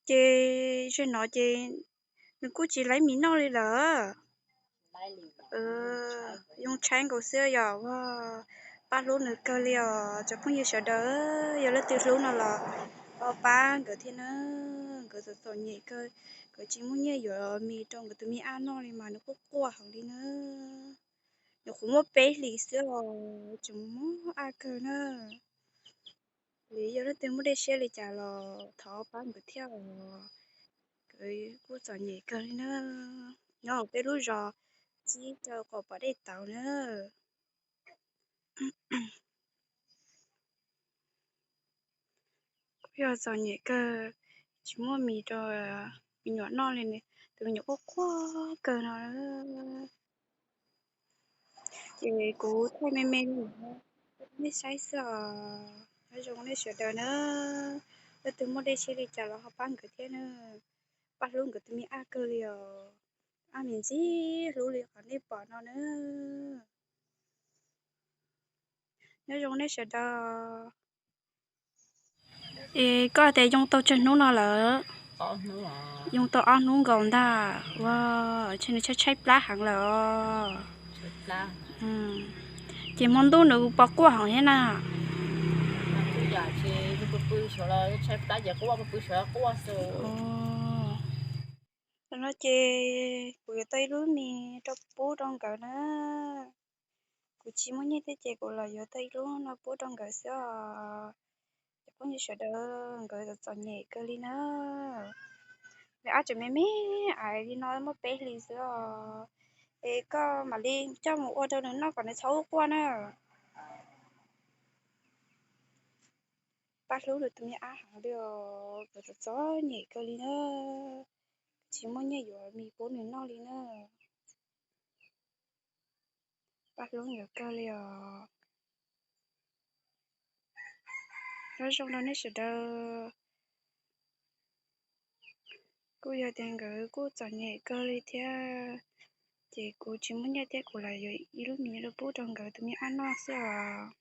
Ces zaum no ces nws kuj tsis laib mis noj li lawm. Zoo tshaib nkaus xwb yog ua, pab hlub nws kawg li os cov phooj ywg sawv daws. Yog leej twg hlub no los ho pab nkawd thiab na. Nkawd txom txom nyem kawg, nkawd tsis muaj nyiaj yuav mis rau nkawd tus me ab noj li mas nws quaj quaj heev li na. Nws qhuav muaj peb hlis xwb os, tseem mob ab kawg na. Li yog leej twg muaj dej siab li cas los thov pab nkawd thiab os. Nkawd kuj txom nyem kawg li na. Nyob hauv peb lub zos txij rau qhov pom dej tauv na. Kuj yog txom nyem kawg, tsis muaj mis rau me nyuam noj li, tus me nyuam quaj quaj kawg no. Ces kuv thaij me me li nej saib xwb os. Nyob zoo nej sawv daws na, leej twg muaj dej siab li cas los ho pab nkawd thiab na. Pab hlub nkawd tus me ab kawg li os. Ab me ntxim hlub li qhov nej pom no na. Nyob zoo nej sawv daws. Es koj tias yoo tau tsawg hnub no lawm? Yoo tau ob hnub nkaus ntag. Ua, ntshe nws tshaib tshaib plab heev lawm os. Ces hmo ntuj nws pos quaj heev thiab na. Tam no ces kuv yuav tau ib lub mis rau pub rau nkawd na. Kuv tsis muaj nyiaj thiab ces kuv los yuav tau ib lub no pub rau nkawd xwb os. Cov phooj ywg sawv daws, nkawd txom txom nyem kawg li na. Nws ab tseem me me ais li no muaj peb hlis xwb os. Es koj mam li coj mus ua rau nws noj kom nws txhob quaj na. Pab hlub nws tus me ab heev li os, nkawd txom txom nyem kawg li na. Tsis muaj nyiaj yuav mis pub nws noj li na. Pab hlub nkawd kawg li os. Nyob zoo rau nej sawv daws. Kuj yog tias nkawd kuj txom nyem kawg li thiab, ces kuv tsis muaj nyiaj thiab kuv los yuav ib lub mis rau pub rau nkawd tus me ab noj xwb os.